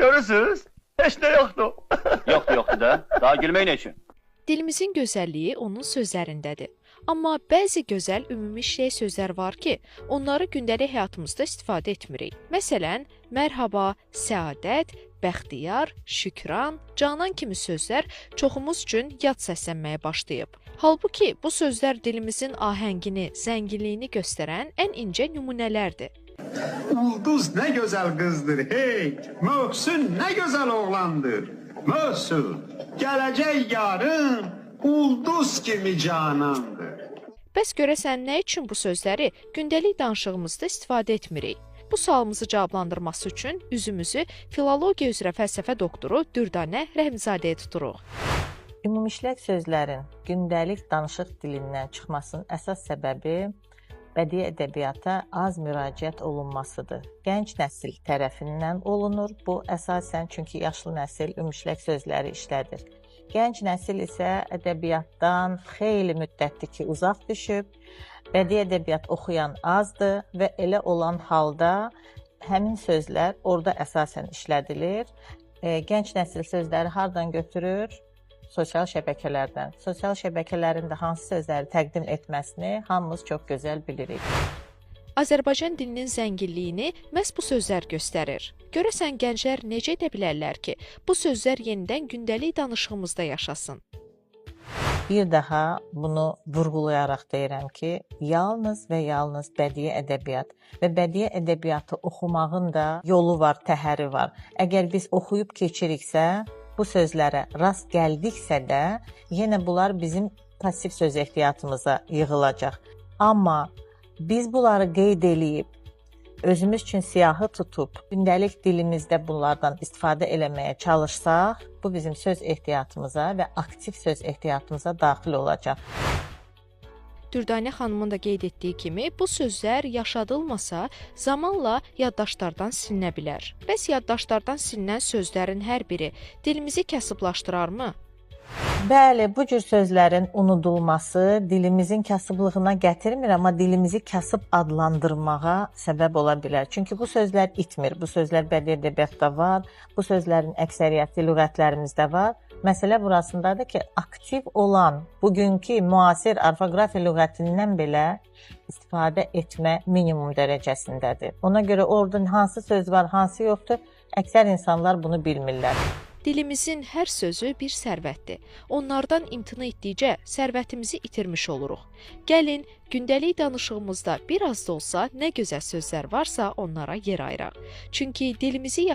Görürsüz? Heç nə yoxdur. Yoxdur, yoxdur da. Daha gülmək nə üçün? Dilimizin gözəlliyi onun sözlərindədir. Amma bəzi gözəl ümumi işlək sözlər var ki, onları gündəlik həyatımızda istifadə etmirik. Məsələn, mərhaba, səadət, bəxtiyar, şükran, canan kimi sözlər çoxumuz üçün yad səslənməyə başlayıb. Halbuki bu sözlər dilimizin ahəngini, zənginliyini göstərən ən incə nümunələrdir. Ulduz nə gözəl qızdır, hey! Möhsün nə gözəl oğlandır. Möhsün, gələcək yarın ulduz kimi canandır. Bəs görəsən nə üçün bu sözləri gündəlik danışığımızda istifadə etmirik? Bu sualımızı cavablandırması üçün üzümüzü filologiya üzrə fəlsəfə doktoru Dürdanə Rəhimzadəyə tuturuq. Ümumişlək sözlərin gündəlik danışıq dilindən çıxmasının əsas səbəbi bədii ədəbiyyata az müraciət olunmasıdır. Gənc nəsil tərəfindən olunur bu əsasən, çünki yaşlı nəsil ümumişlək sözləri işlədir. Gənc nəsil isə ədəbiyyatdan xeyli müddətdir ki, uzaq düşüb, bədii ədəbiyyat oxuyan azdır və elə olan halda həmin sözlər orada əsasən işlədilir. Gənc nəsil sözləri hardan götürür? Sosial şəbəkələrdən. Sosial şəbəkələrin də hansı sözləri təqdim etməsini hamımız çox gözəl bilirik. Azərbaycan dilinin zənginliyini məhz bu sözlər göstərir. Görəsən gənclər necə edə bilərlər ki, bu sözlər yenidən gündəlik danışığımızda yaşasın? Bir daha bunu vurğulayaraq deyirəm ki, yalnız və yalnız bədii ədəbiyyat və bədii ədəbiyyatı oxumağın da yolu var, təhəri var. Əgər biz oxuyub keçiriksə, bu sözlərə rast gəldiksə də, yenə bunlar bizim pasiv söz ehtiyatımıza yığılacaq. Amma biz bunları qeyd eləyib, özümüz üçün siyahı tutub, gündəlik dilimizdə bunlardan istifadə eləməyə çalışsaq, bu bizim söz ehtiyatımıza və aktiv söz ehtiyatımıza daxil olacaq. Dürdanə xanımın da qeyd etdiyi kimi, bu sözlər yaşadılmasa, zamanla yaddaşlardan silinə bilər. Bəs yaddaşlardan silinən sözlərin hər biri dilimizi kasıblaşdırarmı? Bəli, bu cür sözlərin unudulması dilimizin kasıblığına gətirmir, amma dilimizi kasıb adlandırmağa səbəb ola bilər. Çünki bu sözlər itmir, bu sözlər bədii ədəbiyyatda var, bu sözlərin əksəriyyəti lüğətlərimizdə var. Məsələ burasındadır ki, aktiv olan bugünkü müasir orfoqrafiya lüğətindən belə istifadə etmə minimum dərəcəsindədir. Ona görə orada hansı söz var, hansı yoxdur, əksər insanlar bunu bilmirlər. Dilimizin hər sözü bir sərvətdir. Onlardan imtina etdikcə sərvətimizi itirmiş oluruq. Gəlin, gündəlik danışığımızda bir az da olsa nə gözəl sözlər varsa onlara yer ayıraq. Çünki dilimizi